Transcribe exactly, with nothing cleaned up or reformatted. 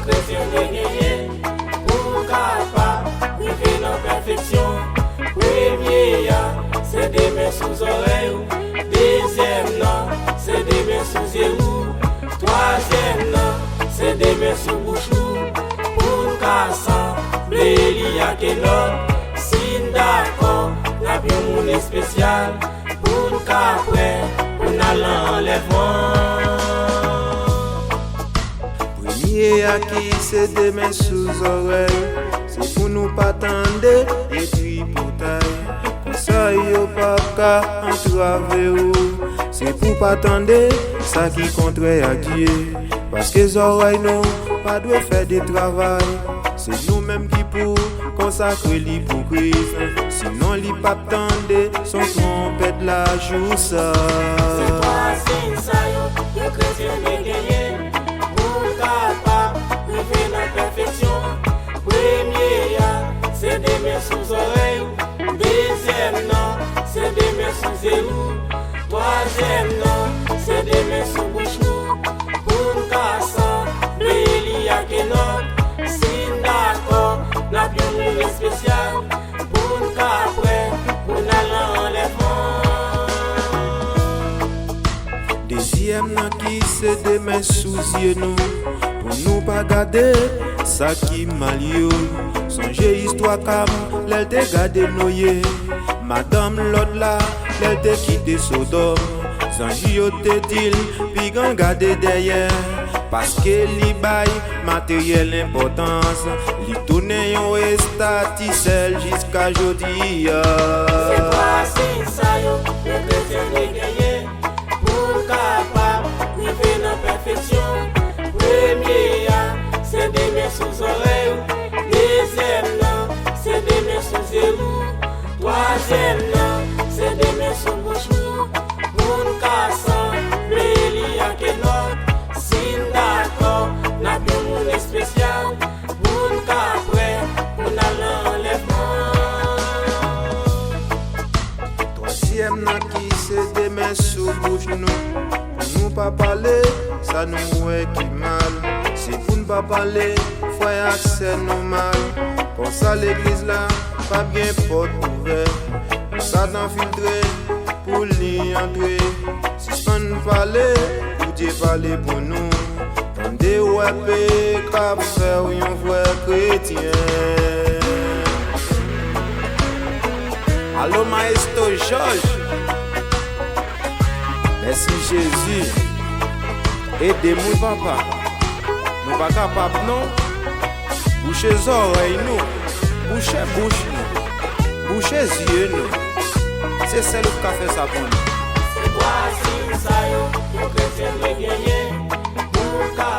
Kretyen dwe genyen pou w kapab rive nan pèfeksyon. Premye a, se de men sou zòrèy ou. Dezyèm nan, se de men sou zye ou. Twazyèm nan, se de men sou bouch ou. Pou n ka sanble li ak Enòk, si n dakò, n ap yon moun espesyal. Pou n ka prè, pou n al nan anlèvman. Premye a ki se de men sou zòrèy, se pou nou pa tande de tripotay. Konsèy yo p ap ka antrave w, se pou pa tande sa ki kontrè ak Dye. Paske zòrèy nou pa dwe fè de travay. Se nou menm ki pou konsakre li pou Kris. Sinon li p ap tande son twonpèt la jou sa. Se twa siy sa yo yon kretyen dwe genyen pou l kapab rive nan pèfeksyon. Premye a, se de men sou zòrèy ou. Dezyèm nan, se de men sou zye ou. Twazyèm nan, se de men sou bouch nou. Pou n ka sanble li ak Enòk, si n dakò, n ap yon moun espesyal. Pou n ka prè, pou n al nan anlèvman. Dezyèm nan ki se de men sou zye nou, pou nou pa gade sa ki mal yo. Sonje istwa Kam, lè l te gade Noye, madanm Lòt la, lè l te kite Sodòm. Zanj yo te di l, "Piga gade dèyè," paske li bay materyèl enpòtans. Li tounen yon estatisèl jiska jodi a. Se twa siy sa yo yon kretyen dwe genyen pou l kapab rive nan pèfeksyon. Premye a, se de men sou zòrèy ou. Dezyèm nan, se de men sou zye ou. Twazyèm nan, se de men sou bouch ou. Pou n ka sanble li ak Enòk, si n dakò, n ap yon moun espesyal. Pou n ka prè, pou n al nan anlèvman. Twazyèm nan ki se de men sou bouch nou, pou nou pa pale sa nou wè ki mal. Se pou n pa pale frè ak sè nou mal. Konsa legliz la p ap gen pòt ouvè. Satan filtre pou li antre. Sispann pale pou Dye pale pou nou. Tande w wè pe k ap fè w yon vrè kretyen. Alo Maestro Jòj. Mèsi Jezi. Ede m wi papa. Nou pa kapab non. Bouche zòrèy nou. Bouche bouch nou. Bouche zye nou. Se sèl ou k ka fè sa pou nou. Se twa siy sa yo yon kretyen dwe genyen pou l ka